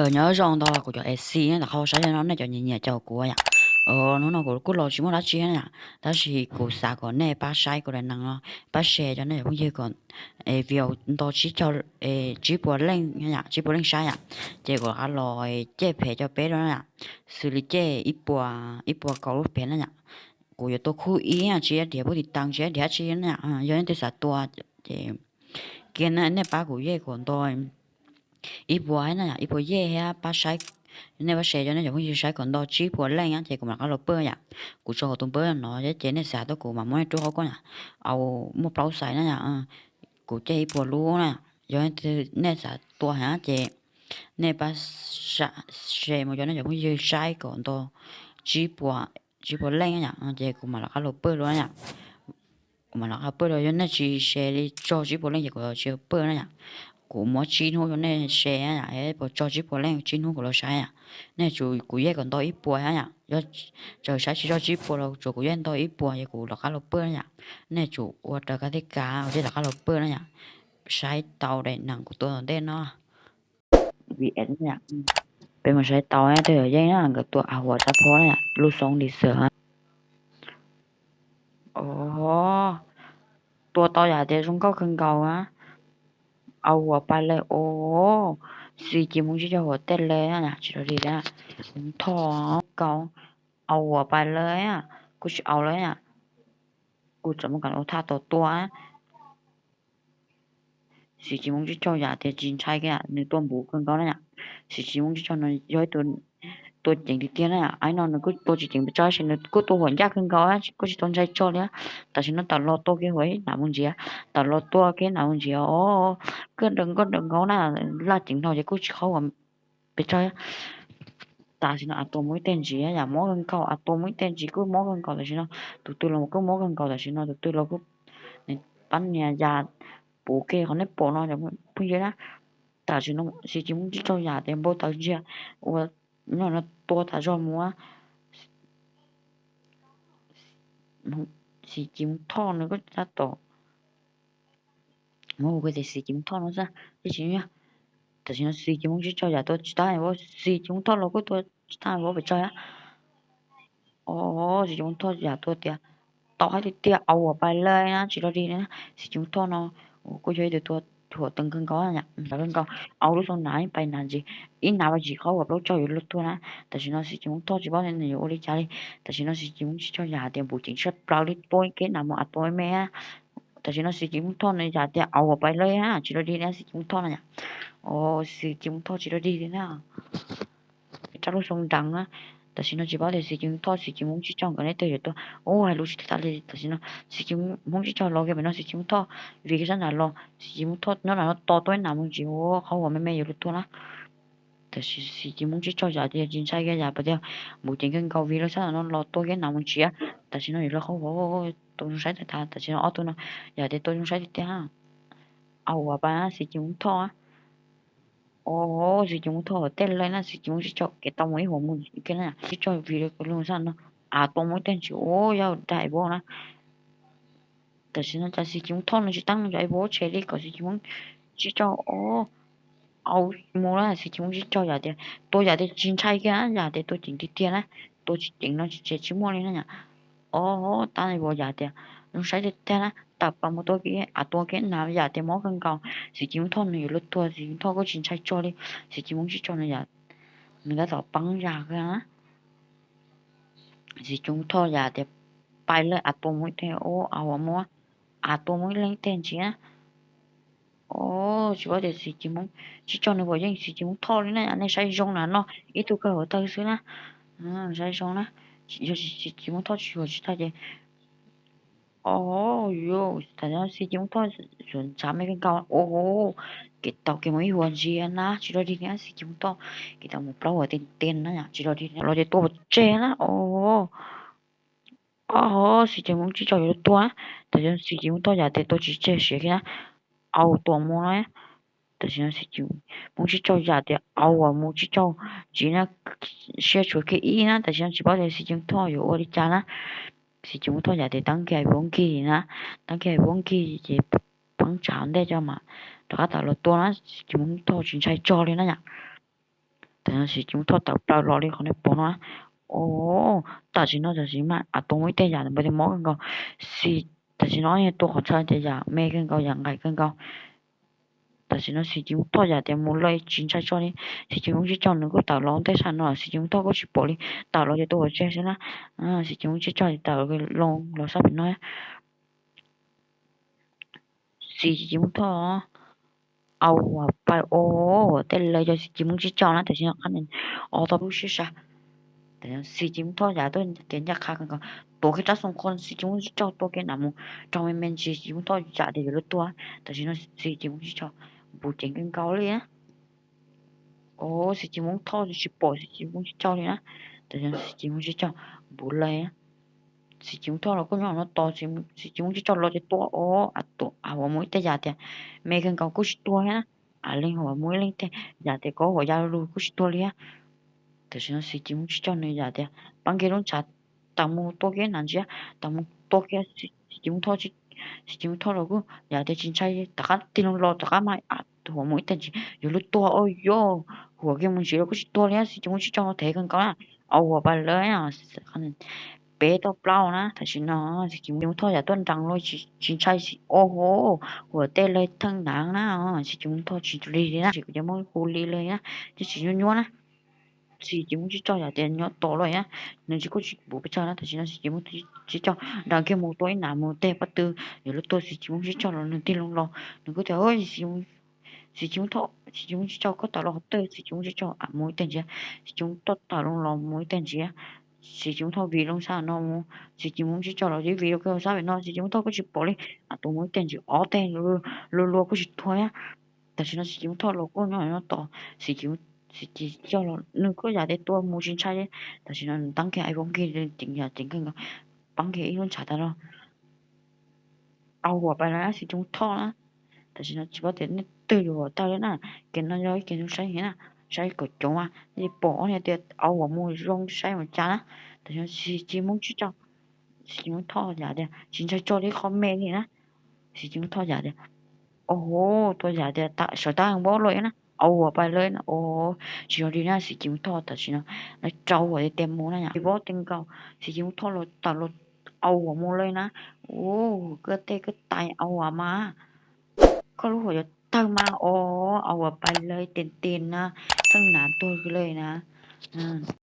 Nyob zoo ntau kuv cov A C na, tom qab saib no nej cov nyiam nyiam caum kuv yom. Hnub no kuv kuj los tsis muaj dab tsi na yom, tab sis kuv xav kom nej pab saib kuv daim neeg no, pab share cov nej cov phooj ywg kom view nto tsib caug, tsib puas leej yom, tsib puas leej saib yom, ces kuv rov qab los cej phem cov peb rau na yom, xws li cej ib puas, ib puas kaum lub phem na yom. Kuv yuav tua khub ib na, tsis ib diav pub tiv tas, tsis ib diav tsi na yom. Yog nej twg xav tua ces kiag nej pab kuv yej kom nto ib puas na yom, ib puas yej thiab pab saib, nej pab share cov nej cov phooj ywg saib kom nto tsib puas leej ces kuv mam rov qab los pawj yom. Kuv tso hauv tus npawb no ces nej xav tuaj kuv mam muab nej rub qhov koj yom. Au, muaj plaub xais na yom. Kuv cej ib puas lub na, yog nej xav tua heev ces nej pab share mus cov nej cov phooj ywg saib kom nto tsib puas, tsib puas leej yom, ces kuv mam rov qab los pawj dua yom. Kuv mam rov qab pawj dua, yog nej tsis share li txog tsib puas leej ces kuv tsis pawj na yom. Kuv muab tsib hnub rau nej share yom, puas txog tsib puas leej tsib hnub kuv los saib yom. Nej tsum kuv yej kom nto ib puas yom, yog txawm saib tsis txog tsib puas los tsuas kuv yej nto ib puas ces kuv rov qab los pawj na yom. Nej tsum ua raws kab tej kav ua tej rov qab los pawj na yom. Saib tau daim neeg kuv tua tom ntej no. Vim peb mus saib tau tej yam yeej na, nkawd tua a huam tsab phob na yom, lub xoob lis xwm. Tua tau yam tias zoo nkauj kawg nkaus na. A huam pais lawm os, xis ci hmoov tsib caug huam tej lawm, tsis rau li, hmoov thoj nkaus. A huam pais lawm, kuj tsis au lawm, kuj tseem muaj kam ua thaj tau tua. Xis ci hmoov tsib caug yam tias tsis ntshai kiag, nws tua npuv kawg nkaus na yom. Xis ci hmoov tsib caug no yog ib tug tua ceev tiag tiag na yom. Aib no nws kuj tua tsis ceev pes tsawg tab sis nws kuj tua huam ncaj kawg nkaus, kuj tsis tau ntshai tso li. Tam sim no tawm los tua kiag huam ib nam mus ntsiav, tawm los tua kiag nam mus ntsiav os, kawg daws nkauj daws nkaus na. Laj ceev no ces kuj tsis qhov huam pes tsawg. Tam sim no a tua muaj ib teg ntsis yam mob kawg nkaus, a tua muaj ib teg ntsis kuj mob kawg nkaus tam sim no. Tus twg los kuj mob kawg nkaus tam sim no, tus twg los kuj pab nias yam puv kiag qhov nej pom no phooj ywg na. Tam sim no xis ci hmoov tsib caug yam tias npau taws ntsia ua no tua tas zog mus. Xis ci hmoov thoj nws kuj tab tom mus hu tias xis ci hmoov thoj no xwb, tsis yog. Tam sim no xis ci hmoov tsib caug yam tua tsis tau, xis ci hmoov thoj los kuj tua tsis tau pes tsawg. Os, xis ci hmoov thoj yam tua tias tau hais tiag tiag, a huam pais lawm na, tsis rau dig li na. Xis ci hmoov thoj no kuj yog ib tug tua huam teev kawg nkaus, kawg nkaus, au lub xyoo nav pais nav ntsis, ib nav pais ntsis qhov huam plaub caug yuav luag tuag na. Tam sim no xis ci hmoov thoj tsis paub nws yuav ua li cas li. Tam sim no xis ci hmoov tsib caug yam tias npuv ceev tshaj plaws li, tua ib kev nav mus a tua me. Tam sim no xis ci hmoov thoj nws yam tias a huam pais lawm, tsis rau dig li xis ci hmoov thoj no yom. Os, xis ci hmoov thoj tsis rau dig li na. Rab lub xyoo nreev na. Tam sim no tsis paub tias xis ci hmoov thoj xis ci hmoov tsib caug nkawd neb twg yuav tuag. Ub, hais lus tsis tas li. Tam sim no xis ci hmoov tsib caug los kiag pem no xis ci hmoov thoj vim kiag sab nram los, xis ci hmoov thoj nyob nram no tos tua ib nam mus ntsis ua qhov huam me me yuav luag tuag na. Tam sim xis ci hmoov tsib caug yam tias tsis ntshai kiag yam tias npuv ceev kawg nkaus vim lawv sab nram no los tua kiag nam mus ntsis. Tam sim no yuav luag qhov huam tua zoo saib tas tas. Tam sim no ob tug no yam tias tua zoo saib tiag tiag. A huam pais xis ci hmoov thoj. Os, xis ci hmoov thoj huam tej lawm na, xis ci hmoov tsib caug kev tau mus ib huam mus kiag na, tsib caug vim lawv sab nram no a tua mus ib teg ntsis ua yog dai vov na. Tam sim no cas xis ci hmoov thoj no tsis teeb no cov ib vov tshem li kom xis ci hmoov tsib caug os. Au, mus na, xis ci hmoov tsib caug yam tias tua yam tias tsis ntshai kiag, yam tias tua ceev tiag tiag na, tua tsis ceev no tsis tshem tsis muaj li na yom. Os, tab vov yam tias zoo saib tiag tiag na, tawm plaws mus tua kiag a tua kiag na yam tias mob kawg nkaus. Xis ci hmoov thoj nws yuav luag tuag, xis ci hmoov thoj kuj tsis ntshai tso li. Xis ci hmoov tsib caug no yam nws tab tom peeb yam kawg na. Xis ci hmoov thoj yam tias pais lawm a tua mus ib teg os, a huam mus, a tua mus ib leeg teg ntsis na. Os, tsis paub tias xis ci hmoov tsib caug nws puas yeej xis ci hmoov thoj li na, nej saib zoo na no, ib tug kawg hauv tawg xwb na. Saib zoo na, yog xis ci hmoov thoj tsis yuav tsis tag ces, os, yus tam xis ci hmoov thoj xuas ntshav me kawg nkaus os, kev tau kev mus ib huam ntsia na, tsis rau dig li xis ci hmoov thoj, kev tau mus plaub huam tiag tiag na, tsis rau dig los ces tua pov tseg na os. Os, xis ci hmoov tsib caug yuav luag tuag na. Tam sim no xis ci hmoov thoj yam tias tua tsis tseg siav kiag na, au tua mus na. Tam sim no xis ci hmoov tsib caug yam tias au mus tsib caug ntsis na, siab tshuav kiag ib na. Tam sim no tsis paub tias xis ci hmoov thoj yuav ua li cas na. Xis ci hmoov thoj yam tias teeb kiag hais vov nkig na, teeb kiag hais vov nkig ces poob tsam ntej coj mas rov qab tawm los tua na. Xis ci hmoov thoj tsis ntshai tso li na yom. Tam sim no Xis Ci Hmoob Thoj tawm plaws los li qhov nej pom no. Os, tam sim no tam sim mas a tuav mus ib teg yam npaum tias mob kawg nkaus. Xis, tam sim no yog tua qhov chaw ces yam me kawg nkaus, yam nqaim kawg nkaus. Tam sim no Xis Ci Hmoob Thoj yam tias mus lawm tsis ntshai tso li. Xis Ci Hmoob Tsib Caug nws kuj tawm los ntej sab no, Xis Ci Hmoob Thoj kuj tsis pom li, tawm los ces tua pov tseg xwb na. Xis Ci Hmoob Tsib Caug tawm loo los sab pem no. Xis Ci Hmoob Thoj, au, pais os, tej law yog Xis Ci Hmoob Tsib Caug na, tam sim no qab os tau lub siab sas. Xis Ci Hmoob Thoj yam tuaj tias ncaj qha kawg nkaus, tuav kiag rab xoo qhov Xis Ci Hmoob Tsib Caug tua kiag na mus, raug me me ntsis Xis Ci Hmoob Thoj yam tias yuav luag tuag, tam sim no Xis Ci Hmoob Tsib Caug npuv ceev kawg nkaus li na. Os, Xis Ci Hmoob Thoj tsis pom Xis Ci Hmoob Tsib Caug li na. Tam sim no Xis Ci Hmoob Tsib Caug npuv lawm. Xis Ci Hmoob Thoj los kuj nyob no tos Xis Ci Hmoob Tsib Caug los ces tua os, a tuav a huam mus ib teg yam tias me kawg nkaus kuj tsis tuag thiab na. A leeg huam mus ib leeg teg yam tias kov huam ya lug kuj tsis tuag li thiab. Tam sim no Xis Ci Hmoob Tsib Caug nws yam tias pab kiag lub ntshav tawm mus tua kiag nas ntsia, tawm mus tua kiag Xis Ci Hmoob Thoj. Xis Ci Hmoob Thoj los kuj yam tias tsis ntshai, tom qab tig loo los tom qab mas a huam mus ib teg ntsis yuav luag tuag os, yog huam kiag mus ntsis los kuj tsis tuag li. Xis Ci Hmoob Tsib Caug thev kawg nkaus na, au huam pais lawm. Peb tau plaub na, tam sim no Xis Ci Hmoob Thoj yam tuaj nrees los tsis ntshai, os, huam tej law theej nav na, Xis Ci Hmoob Thoj tsis lig li na, tsis kuv cov muab hu li lawm na, tsis nyuaj nyuaj na. Xis Ci Hmoob Tsib Caug yam tias nyob tos los na, nws tsis kuj tsis pom pes tsawg na, tam sim no Xis Ci Hmoob Tsib Caug nrees kiag mus tua ib nas mus teg pab tw yuav luag tuag, Xis Ci Hmoob Tsib Caug los nws tig loo los nws kuj tias Xis Ci Hmoob Thoj, Xis Ci Hmoob Tsib Caug koj tawm los qhov twg? Xis Ci Hmoob Tsib Caug a mus ib teg ntsia, Xis Ci Hmoob Thoj tawm loo los mus ib teg ntsia. Xis Ci Hmoob Thoj vim loo sab no mus, Xis Ci Hmoob Tsib Caug los vim loo sab pem no, Xis Ci Hmoob Thoj kuj tsis pom li, a tuav mus ib teg ntsis ob teg lua lua kuj tsis tuag thiab. Tam sim no Xis Ci Hmoob Thoj los kuj nyob nyob tos, Xis Ci, Xis Ci Caug los nws kuj yam tias tua mus tsis ntshai li. Tam sim no nws teeb kiag ai vov nkig ceev yam ceev kawg nkaus, pab kiag ib lub ntshav tas los au huam pais lawm Xis Ci Hmoob Thoj na. Tam sim no tsis paub tias nej twg yuav huam tag li na, kev no yog ib kev ntxhov saib na, saib kom coob mas nej pom ob niag tias au huam mus zoo saib mus cas na. Tam sim no Xis Ci Hmoob Tsib Caug, Xis Ci Hmoob Thoj yam tias tsis ntshai tso li qhov me li na. Xis Ci Hmoob Thoj yam tias, o, tua yam tias sawv tab npaum li na, au huam pais lawm na, o, tsis yog li na, Xis Ci Hmoob Thoj tam sim no lawv rau huam tiag tiag mus na yom, vov tiag nkaus, Xis Ci Hmoob Thoj los tawm los au huam mus lawm na, u, koj tej koj tais au huam mas koj lub huam yuav tawg mas, o, au huam pais lawm tiag tiag na, theej nav tuag lawm na.